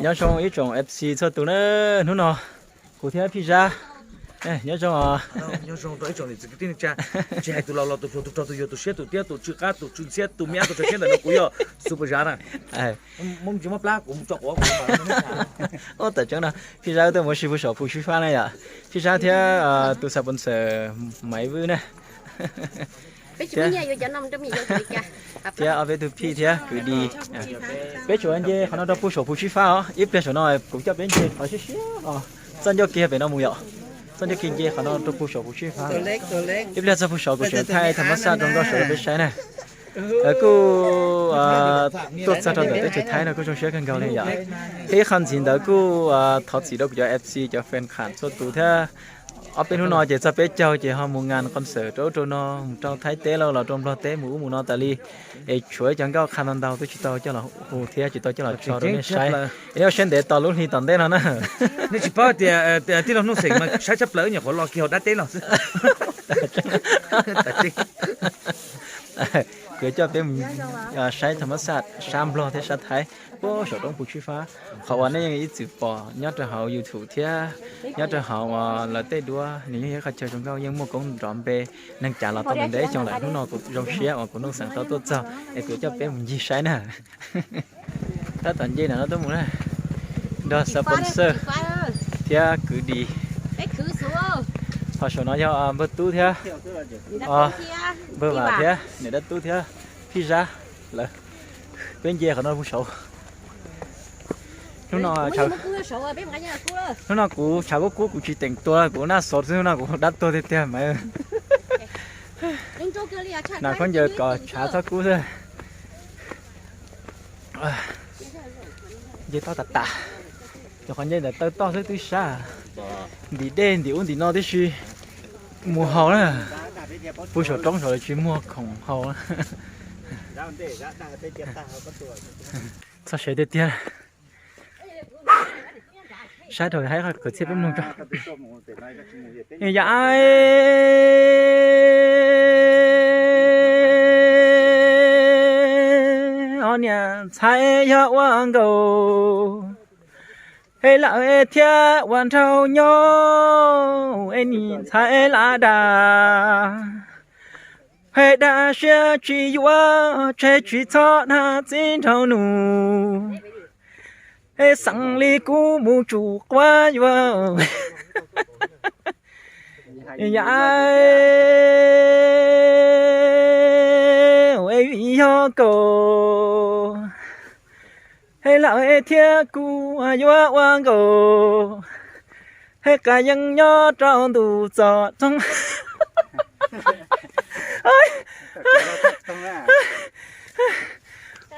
Nyob zoo ib tsoom F C txhua tus na, hnub no kuv thiab Phij Zab, nyob zoo os. Nyob zoo rau ib tsoom niam txiv kwv tij neej tsa, tsis hais tus laus los tus hluas, tus rog tus yuag, tus siab tus tiab, tus tsw qab tus tsw ntxhiab, tus me ab tus tsw siab ntawm no kuv yog Super Zab na. Muab tsis muab plab kuv tso quav kuv. Ua tam tseeb no, Phij Zab tuaj mus ua si puag saum Phu Sib Fab na yom. Phij Zab thiab tus sponsor Maiv Vwj na. Thiab ob peb tug phij thiab kwv di. Peb tsuas nce qhov no rau puag saum Phu Sib Fab os. Ib pliag saum no kuv coj peb nce qhov siab siab os. Txoj ncauj ke pem no mus yom. Txoj ncauj ke nce qhov no rau puag saum Phu Sib Fab. Ib pliag txog puag saum kuv tseem thaij tham mab xaj rau nkauj saum rau peb saib na. Kuj tuaj txog rau ntawm teb chaws Thaib no kuj zoo siab kawg nkaus li yom. Thiab ib qho ntxiv ntawd kuj thov txim rau kuv cov F C cov fan club txhua tus thiab. Ob peb hnub no ces txog peb caug ces ho mus ngas concert rau ub rau no, mus rau Thaib teb los los rau Nplog teb, mus ub mus no tas li. Es tshuav cov nkauj qha ntau ntau twb tsis tau coj los hu thiab tsis tau coj los tso rau nej saib. Es nej ua siab ntev tos lub hli tom ntej no na. Nej tsis paub tias tij laug Nuj Xeem mas saib tshaj plaws nyuam qhuav los kiag hauv dab teb los xwb. Kuv coj peb mus saib tham mab xaj sab Nplog thiab sab Thaib puag saum roob Phu Sib Fab. Qhov uas nej yeej ib txwm pom nyob rau hauv YouTube thiab nyob rau hauv lawv tej duab, nws yeej yog ib qho chaw zoo nkauj, yeej muaj koob nrov npe. Neeg cav los tau ntev ntev xyoo lawm, hnub no kuv zoo siab uas kuv Nuj Xeem tau tuaj txog es kuv coj peb mus ncig saib na. Tab tom nce ntawm no tuaj mus na, nrog sponsor thiab kwv di. Ho saum no yog npawg Tub thiab, npawg Vam thiab niam dab Tub thiab Phij Zab lawv. Peb nce qhov no mus saud. Hnub no, hnub no kuv tshav kub kub kuv tsis teem tua, kuv naj xov xwb, hnub no kuv dab tuag tiag tiag mas. Nas khaub ncaws kom tshav txhob kub xwb. Nce toj tas tas, cov qhov nce ntawm taw toj xwb twb sab. Ntim dej ntim ub ntim no tib si mus haus na. Puag saum roob saud lawv tsis muag khoom haus. Txog sev tiag tiag. Saib rau haib qhov kwv txhiaj peb mloog tso. Yam ob niam ntxhais yog ua nkaus, es lawm thiab ua nraug nyob, es nim ntxhais lam dag, es dag siab tsis yuav, tseg tsis txhob dag txiv nraug nus, es xeem li kuv mus tsum quav yuav. Yam es vim yog kaus, es lawm thiab kuv yuav ua nkaus, es qas yeeb nyob rau ntu txom txoob.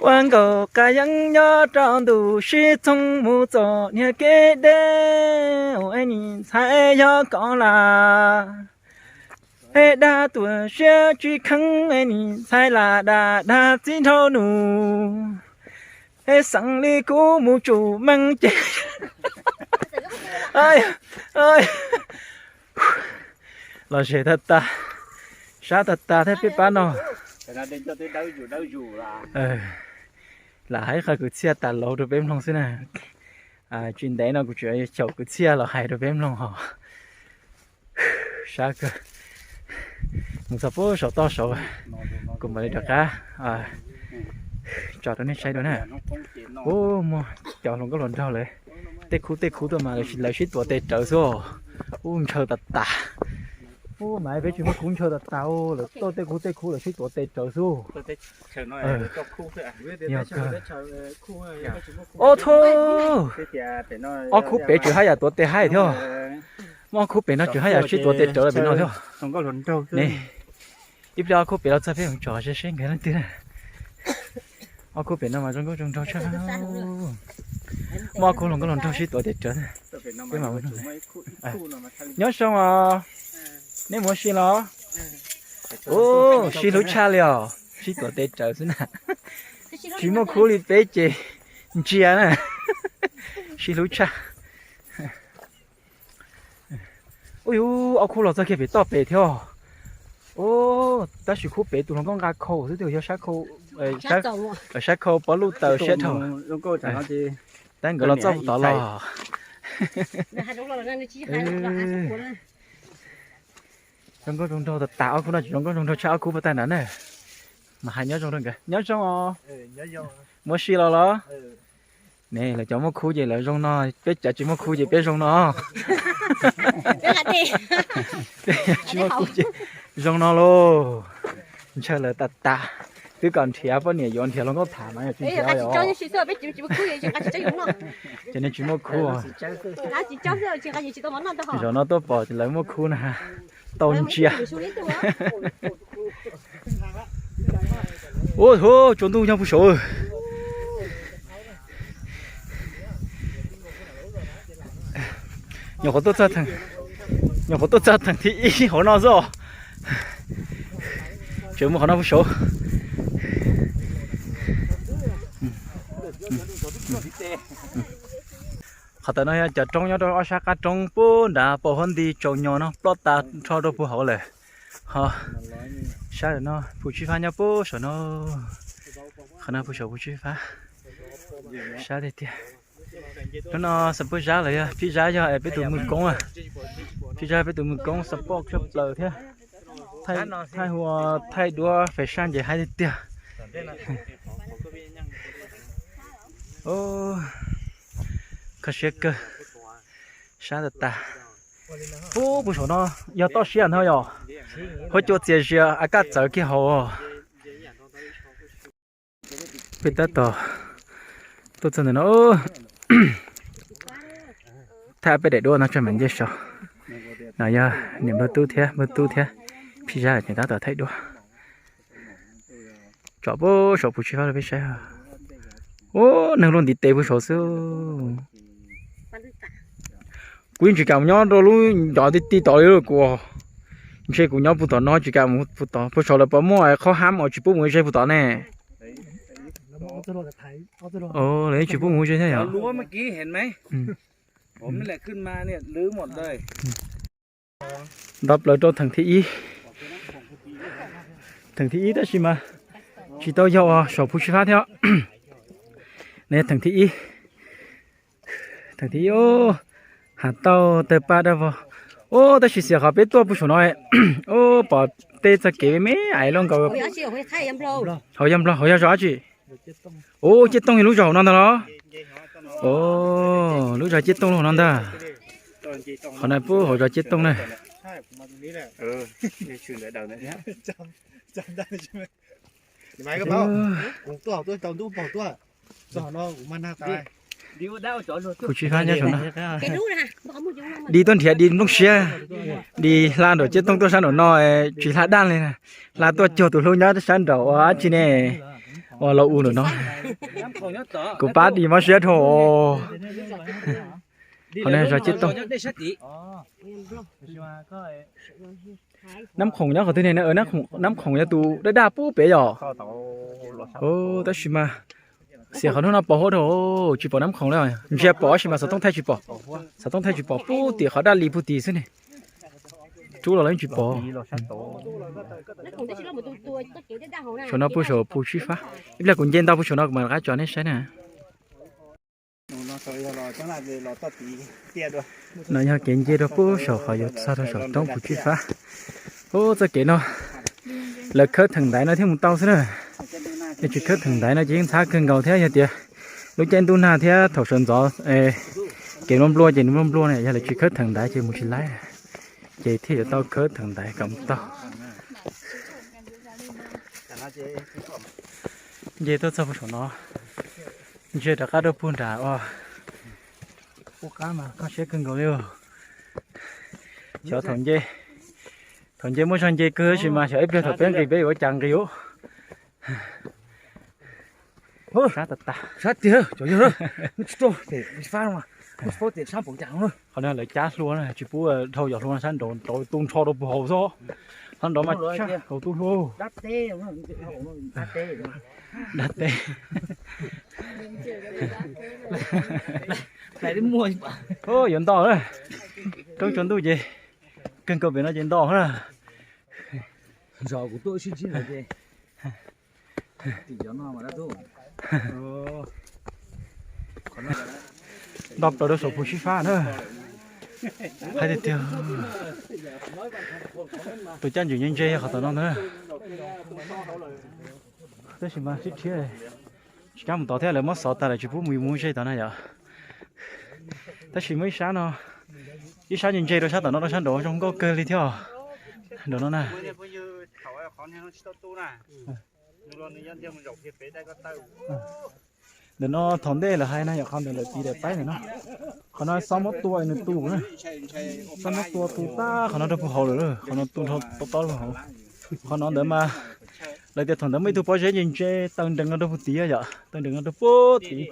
Ua nkaus qas yeeb nyob rau ntu sib txoog mus txom niag kev deb, es nim ntxhais yog koj lawm, es dag tuam siab tsis kheev, es nim ntxhais lam dag dag txiv nraug nus, es xeem li kuv mus tsum meej ces. Los ze tag tag, sab tag tag thiab peb pab no. Lam hais qhov kwv txhiaj tas laus rau peb mloog xwb na. Tsis ntev no kuv tseem xyaum kwv txhiaj los hais rau peb mloog hos. Sab kawg. Mus txog puag saum toj saud, kuv mam li rov qab tso rau nej saib dua na. Ub, muaj cov hluas nkauj hluas nraug lawv tej khub tej khub tuaj mas lawv sib tuav tes rawv xwb. Ub, ntshaw tas tas. Ub, mas peb tsis muaj khub, ntshaw tas tas, lawv tuaj tej khub tej khub lawv sib tuav tes rawv xwb. Yog kawg. Ob khub, ob khub pem tseem haj yam tuav tes haib thiab. Muaj ob khub pem no tseem haj yam sib tuav tes rawv pem no thiab ne. Ib pliag ob khub pem los txog peb mus tsom seb seb nkawd leej twg na. Ob khub pem no mas zoo nkauj zoo nraug tshaj. Muaj ob khub hluas nkauj hluas nraug sib tuav tes rawv. Peb mam mus. Nyob zoo os. Nej mus ua si los? Ub, sib hlub tshaj li os. Sib tuav tes rawv xwb na. Tsis muaj khub li peb ces ntsia na. Sib hlub tshaj. Ub yus, ob khub los txog kiag pem toj pem thiab. Ub, tab sis khub pem tus hluas nkauj nqa khau xwb, twb yog sab khau, sab khau pob luj taws siab dhau. Tab nkawd los txoj puag tod los. Zoo nkauj zoo nraug tas tas, ob khub no tsis zoo nkauj zoo nraug tshaj ob khub puag ta nrad na. Mas hais nyob zoo rau nkawd, nyob zoo os. Muab si los los. Ne, lawv cov muaj khub ces lawv zoo no, peb cov tsis muaj khub ces peb zoo no. Peb tsis muaj khub ces zoo no lauj. Ntshaw lawv tas tas, twb kom nrhiav poj niam yuav nrhiav hluas nkauj tham mas tsis nrhiav os. Ces nej tsis muaj khub. Zaum no tuaj pom lawv muaj khub na, tau ntsia. Ua, tsaus ntuj nyob puag saud. Nyuam qhuav tuaj txog, nyuam qhuav tuaj txog theem thib ib hauv no xwb os. Tseem mus qhov no puag saud. Qhov ntawm no yog cov roob nyob rau ob sab qab roob puag nrad, pom huab nti tsaus nyo no ploj tas nrho rau puag hauv lawm. Ho sab no Phu Tsib Fab nyob puag saum no. Qhov no puag saum Phu Tsib Fab. Sab tiag tiag. Hnub no xam pub Zab los yog Phib Zab yog es peb tus mws koob, Phib Zab peb tus mws koob xam poj tshaj plaws thiab. Thaij hu, thaij duab fashion ces haib tiag tiag. Kho siab kawg. Sab tas tas. Ub, puag saum no yog toj siab ntag yom. Huab cua txias zias a kaj txawv kiag hauv. Peb tab tom tuaj txog ntawm no, thaij peb daim duab no tso mam nce saud. No yog niam npawg tub thiab npawg tub thiab Phib Zab ces tab tom thaij duab. Tsom puag saum Phu Tsib Fab rau peb saib. Ub, neeg luaj ntiv tes puag saud xwb. Kuv yeej tsis kam mus nyob rau lub ncov ti ti tod li lauj kuv. Ntshe kuv nyob puag tom no tsis kam mus puag tod, puag saud lawv puas muaj qhov hab uas tsis pub mus ze puag tod ne? Lawv tsis pub mus ze thiab yom? Nto plaws rau theem thib ib. Theem thib ib tab sis mas tsis tau yog saum Phu Tsib Fab thiab. Ne theem thib ib. Theem thib ib, has tau tawg paj daj vog. Ub, tab sis xiam qhov peb tuaj puag saum no, ub, pom tej txoj kev me me ais loj nkaus. Hauv yog Nplog, hauv yog zos dab tsi? Ub, Ciaj Tooj yog lub zos hauv no ntag los? Ub, lub zos Ciaj Tooj lub hauv no ntag. Qhov no puag hauv zos Ciaj Tooj na. Kuv tsis hla nyob saum no. Di tuaj nrhiav di nplooj siab, di hla nraum Ciaj Tooj tuaj sab nraum no, tsis hla daj li na. Hla tuaj cuag tus hlub nyob sab nraum ua dab tsi ne, ua laus u nraum no. Kuv pab di mob siab dhau. Qhov no zos Ciaj Tooj. Nab Khoom nyob qhov twg ne? Nab Khoom yog tus daj daj pub pem yom? Tab sis mas xiam qhov hnub no pos huab dhau, tsis pom Nab Khoom li. Ntsia pom tab sis mas xov tooj thaij tsis pom. Xov tooj thaij tsis pom, pub tim qhov daj li pug tim xwb ne. Rub los los yeej tsis pom. Saum no puag saum Phu Tsib Fab. Ib pliag kuv nce ntau puag saum no kuv mam rov qab tso nej saib na. No yog kev nce rau puag saum qhov yuav txog rau saum roob Phu Tsib Fab. Ub, txoj kev no lawv khawb theem ntaiv no thiaj mus tau xwb na. Yog tsis khawb theem ntaiv no ces yeej ntxhab kawg nkaus thiab. Yog tias lub caij ntuj nag thiab thaum sawv ntxov kev nplua nplua ces nws nplua nplua na, yog lawv tsis khawb theem ntaiv ces mus tsis laib, ces thiaj yuav tau khawb theem ntaiv kom mus tau. Nce tuaj txog puag saum no, nce rov qab rau puag nram os. Ub, qab mas kho siab kawg nkaus li. Xyov thaum nce, thaum nce muaj zog nce kawg tab sis mas xyov ib pliag thaum peb nqis peb yuav ua cas nqis ub. Sab tas tas. Sab tiag cov yawg, tsis tau, tsis paub tias sab npaum cas no. Qhov no lawv cab hlua na, tsis pub dhau cov hlua no sab nraud, nraud tu nrho rau puag hauv xwb. Sab nraud mas tshaj hauv tu hlua. Dab teb. Yuav nto, roob tsaus ntuj ces kawg nkaus pem no ces nto na. Zos kuv tuaj sib ntsib lawm ces tim cov no mas dab tub. Qhov no Nto plaws rau saum phu sib fab na. Hais tiag tiag, tus caj ntswg ntse ntse yog qhov tom no ntag. Tab sis mas sib rhiab, tsis kam mus tod thiab, lawv muab xov tas lawm tsis pub mus mus ze tom na yom. Tab sis muaj ib sab no, ib sab ntse ntse rau sab tom no rau sab nraud zoo nkauj kawg li thiab. Nraum no na. Ntawm no thaum ntej lawv hais na yom, qhov ntawm lawv tiv daim paib ntawm no. Qhov no xob muab tua nws tu na. Xob muab tua tu tag qhov no rau puag hauv lawm, qhov no tu nrho tob tob rau puag hauv. Qhov no ntawd mas lawv tias thaum ntawd muaj ib tug pob zeb ntse ntse taw nrees no rau puag tid yom, taw nrees no rau puag tid,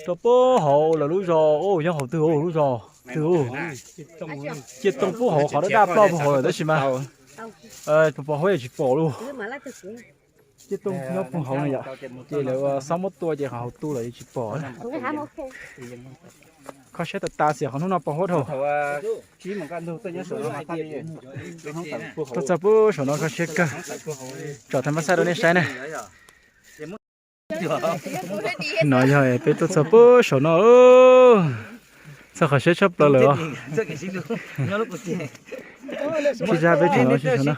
rau puag hauv lawv lub zos, nyob hauv twg lub zos twg, Ciaj Tooj puag hauv qhov daj daj ploj puag hauv lawm tab sis mas pos pos huab tsis pom lawm. Ciaj Tooj nyob puag hauv no yom, ces lawv xob muab tua ces qhov hauv tu lawm tsis pom. Kho siab tas tas xwb qhov hnub no pos huab dhau. Tuaj txog puag saum no kho siab kawg, tsom thaj mab xaj rau nej saib na. No yog peb tuaj txog puag saum no, txog qhov siab tshaj plaws lawm os. Sib zab peb tseem los sib saum no.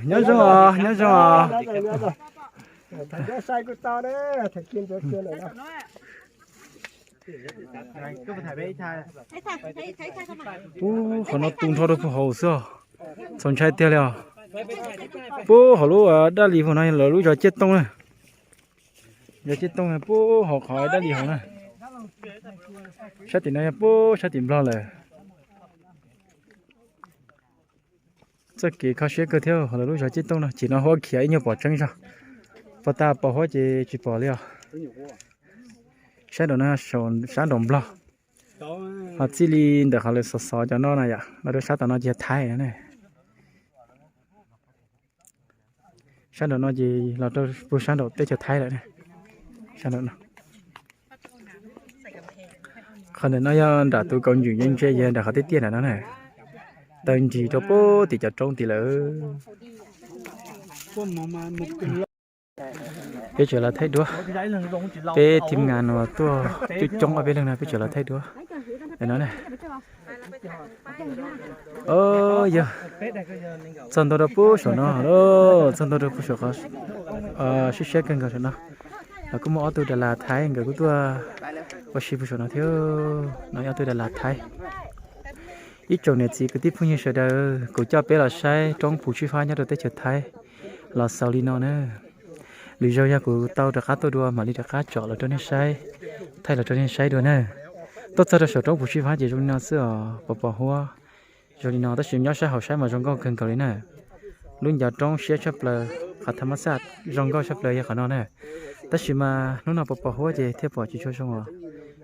Nyob zoo os, nyob zoo os. Ub, qhov no tu nrho rau puag hauv xwb os. Txaus ntshai tiag li os. Puag hauv lub daj li puag no yog lawv lub zos Ciaj Tooj na. Zos Ciaj Tooj puag hauv qhov daj li hauv na. Sab tim no yog puag sab tim Nplog lawm. Txoj kev kho siab kawg thiab, lawv lub zos Ciaj Tooj no ces no huab khiav ib nyuag pom tseeb zog, pos tas pos huab ces tsis pom li os. Sab nraum no sab nraum Nplog, ho txij li ntawm qhov lawv xov xov cov no na yom, los rau sab tom no ces yog Thaib na. Sab nraum no ces los rau puag sab nraum teb chaws Thaib lawm. Sab nraum no, qhov ntawm no yog nram tus kaum ntsis ntse ntse yog nram qhov tiaj tiaj nram no na. Taw nrig rau puag tim cov roob tid lawm. Peb tseem los thaij duab, peb thib ngas no tuaj coob coob ob peb leeg no peb tseem los thaij duab. Ntawm no na, o yog txog ntua rau puag saum no, txog ntua rau puag saum qhov sib siab kawg nkaus saum no. Los kuj muaj ob tug Das Las Thaib nkawd kuj tuaj ua si puag saum no thiab. No ob tug Das Las Thaib. Ib tsoom niam txiv kwv tij phooj ywg sawv daws, kuv coj peb los saib roob Pus Tsib Fab nyob rau teb chaws Thaib los xaus li no na. Lwm zaug yog kuv tau rov qab tuaj dua mam li rov qab tsom los rau nej saib, thaij los rau nej saib dua na. Tuaj txog rau saum roob Pus Tsib Fab ces zoo li no xwb os, pos pos huab zoo li no tab sis nyob sab hauv saib mas zoo nkauj kawg nkaus li na. Lub ncov roob siab tshaj plaws, qhov thaj mab xaj zoo nkauj tshaj plaws yog qhov no na. Tab sis mas hnub no pos pos huab ces thiaj pom tsis tshua zoo os.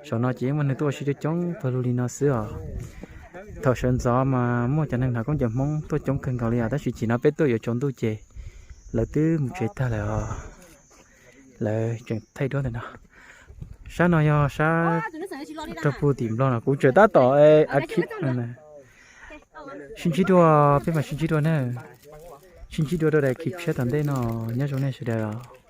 Saum no ces yeej muaj neeg tuaj ua si coob coob pawg lug li no xwb os. Thaum sawv ntxov mas muaj cov neeg hnav koob ncaws Hmoob tuaj coob kawg nkaus li os, tab sis chim no peb tuaj yuav tsaus ntuj ces lawv twb mus tsev tag lawm os. Lawv tseem thaij duab ntawm no. Sab no yog sab rau puag tim Nplog no, kuv tseem tab tom a khib. Sib ntsib dua, peb mam sib ntsib dua na. Sib ntsib dua rau daim khib tshiab tom ntej no, nyob zoo nej sawv daws os.